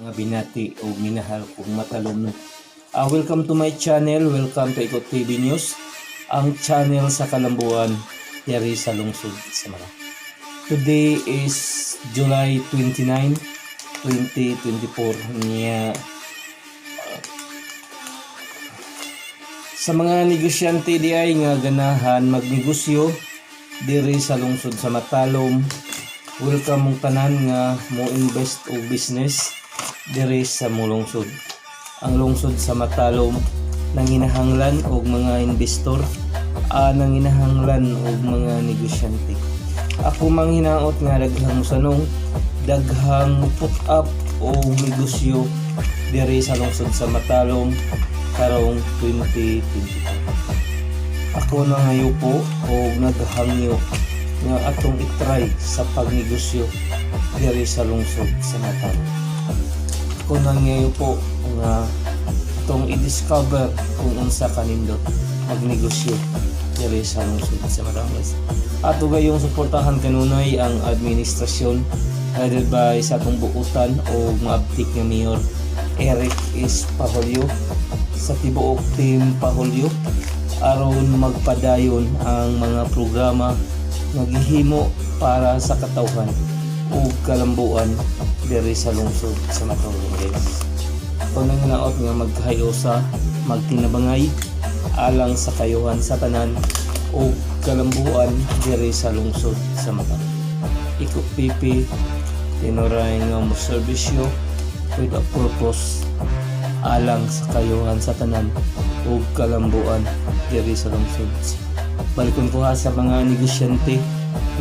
Mga binati o minahal kong matalom. Welcome to my channel, welcome to Ikot TV News, ang channel sa Kalambuan, diri sa lungsod sa Mara. Today is July 29, 2024 niya. Sa mga negosyante di ay nga ganahan magnegosyo diri sa lungsod sa Matalom, welcome mong tanan nga mo invest o business diri sa lungsod. Ang lungsod sa Matalom nanginahanglan og mga investor, nanginahanglan og mga negosyante. Ako manghinaot nga daghang mosanong, daghang mo put up og negosyo diri sa lungsod sa Matalom karong 2024. Ako nangayo po o naghangyo nga atong itry sa pagnegosyo diri sa lungsod sa Matalom. Ako nangayo po nga atong i-discover kung unsa kanindot magnegosyo diri sa lungsod sa Matalom, guys. Ato gayong suportahan kanunay ang administrasyon headed by sa atong buutan o maabtik nga Mayor Eric S. Paholyo sa tibuok team Paholyo aron magpadayon ang mga programa nga gihimo para sa katawhan ug kalambuan diri sa lungsod sa Matalom, guys. Kung nanginaot nga magkahiusa, magtinabangay alang sa kayuhan sa tanan ug kalambuan diri sa lungsod sa Matalom. Iko PP tinuray nga mo serbisyo with a purpose alang sa kayuhan sa tanan ug kalambuan diri sa lungsod. Balikon ko ha sa mga negosyante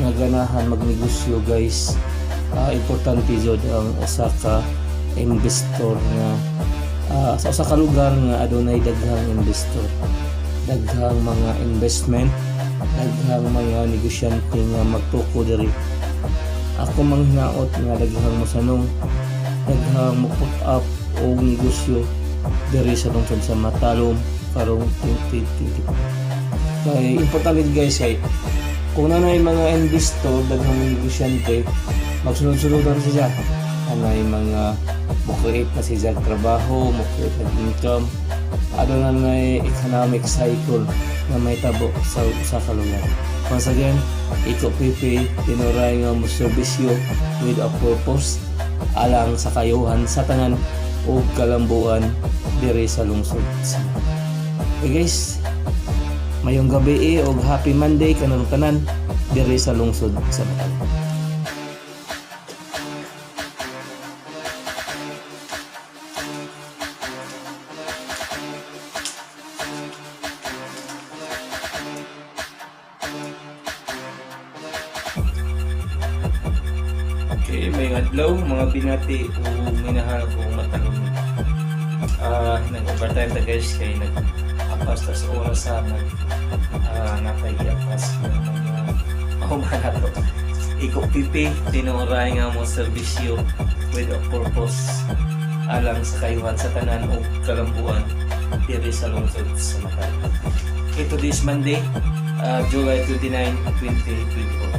nga ganahan magnegosyo, guys. Importante jud ang usa ka investor nga sa usa ka lugar nga adunay daghang investor, daghang mga investment, daghang mga negosyante nga magtuko diri. Ako manghinaot nga daghang mosanong, daghang mo put up og negosyo diri sa lungsod sa Matalom karong 2024. Kay importante, guys, kay kung nanay mga investor, daghang mga negosyante, magsunod-sunodan siya. Anay mga mo create na siya trabaho, mo create ng income. Aduna na economic cycle nga mahitabo sa usa ka lugar. Once again, Iko PP, tinuray nga mo serbisyo with a purpose alang sa kayuhan sa tanan ug kalambuan diri sa lungsod. Okay guys, mayong gabi og happy Monday kanang tanan diri sa lungsod sa Matalom. Okay, mayong adlaw mga binati ug minahal kong matalom. Nag-overtime ta, guys, kay nag-apas ta sa oras sa nag natay giapas ng mga human nato. Iko PP tinuray nga mo serbisyo with a purpose alang sa kayuhan sa tanan ug kalambuan diri sa lungsod sa Matalom. Ito this Monday, July 29, 2024.